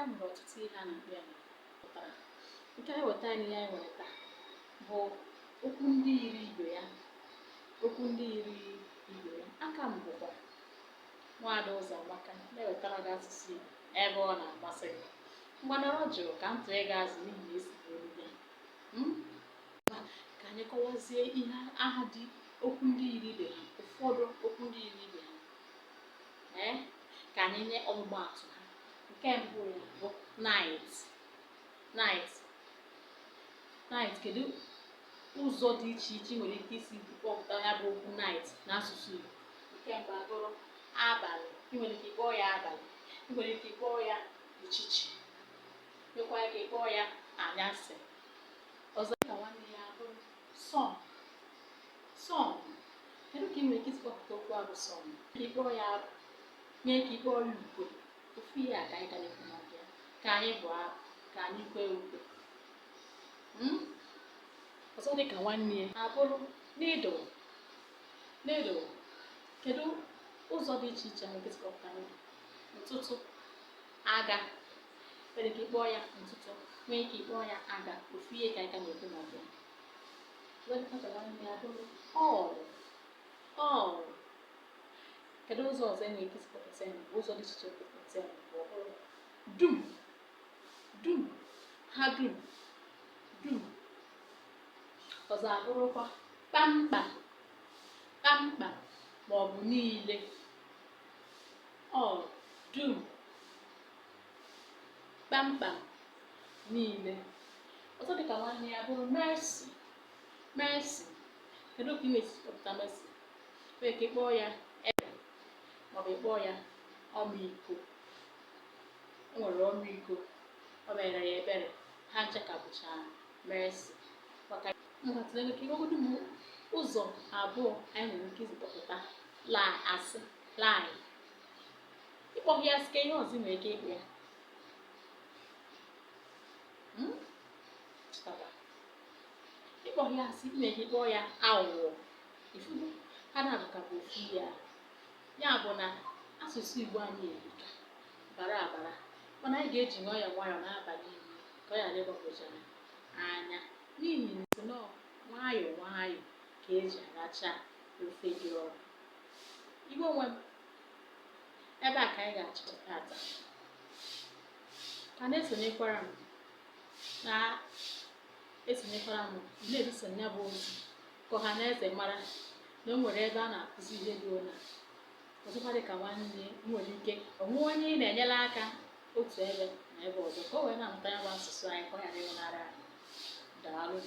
nwere ọtụtụ ihe a na-akpọ ya na pụtara. Nke anyị weta anyị ihe anyị nwere taa bụ okwu ndị yiri ibe ya, okwu ndị yiri ibe ya. Aka m bụkwa Nwaada Ụzọamaka na-ewetara gị asụsụ Igbo ebe ọ na-amasị gị. Ngwa, nọrọ jụụ ka m tụọ gị azụ n'ihi na esi m olu bịa. Ka anyị kọwazie ihe aha dị okwu ndị yiri ibe ha, ụfọdụ okwu ndị yiri ibe ha. Ee, ka anyị nye ọmụmaatụ ha. Nke mbụ ya bụ night. Night, night. Kedu ụzọ dị iche iche ị nwere ike isi kpọpụta ya bụ okwu night n'asụsụ Igbo? Nke mbụ abụrụ abalị. Ị nwere ike ịkpọ ya abalị, ị nwere ike ịkpọ ya uchichi, nwekwa ike ịkpọ ya anyasị. Ọzọ ka nwanne ya abụrụ song. Song, kedu ka ị nwere ike isi kpọpụta okwu a bụ song? Ka ịkpọ ya abụ, nwee ike ịkpọ ya ukwe. Ofu ihe a ka anyị ka na-ekwu maka ya: ka anyị bụ abụ, ka anyị kwee ukwe. Ọzọ dị ka nwanne ya abụrụ needle. Needle, kedu ụzọ dị iche iche nwere ike isi kpọpụta needle? Ntụtụ aga, nwere ike ịkpọ ya ntụtụ, nwee ike ịkpọ ya aga. Ofu ihe ka anyị ka na-ekwu maka ya. Ọzọ dịkwa ka nwanne ya bụrụ all. All, kedu ụzọ ọzọ enwere ike isi kpọpụta ya? Bụ ụzọ dị iche iche kpọpụta ya bụ ọ bụrụ dum, dum, ha dum, dum. Ọzọ abụrụkwa kpamkpam, kpamkpam ma ọ bụ niile. All, dum, kpamkpam, niile. Ọzọ dịka nwanne ya bụrụ mercy. Mercy, kedu ka ị na-esi kpọpụta mercy? Nwere ike ịkpọọ ya ebere maọbụ ịkpọọ ya ọmịiko. O nwere ọmịiko, o mere ya ebere, ha ncha ka bụcha mercy. Maka ngwa, tụlee ka ịgwagodu m ụzọ abụọ anyị nwere ike isi kpọpụta lie, asị, lie. Ịkpọ ya asị, ka ihe ọzọ ị nwere ike ịkpọ ya? Chetakwa, ịkpọ ya asị, ị nwere ike ịkpọ ya aghụghọ. Ifugo ha na-abụ ka bụ ofu ya. Ya bụ na asụsụ Igbo anyị erika bara abara, mana anyị ga-eji nwayọọ nwayọọ na-aba n'ime ka ọ ghara ịgbagwoju anyị anya, n'ihi na nọọ nwayọọ nwayọọ ka eji aracha ofe dị ọkụ. Igbo nwe m, ebe a ka anyị ga-achịkọ tata. Ka na-esonyekwara m, na-esonyekwara m, na-ezisa ya bụ ozi ka ọha na eze mara na o nwere ebe a na-akụzi ihe dị ona. Ọzọkwa dị ka nwanne, nwere ike onwe onye ị na-enyere aka otu ebe na ebe ọzọ ka o wee na-amụta ya bụ asụsụ anyị, ka ọ ghara ịnwụnarị anyị. Daalụ.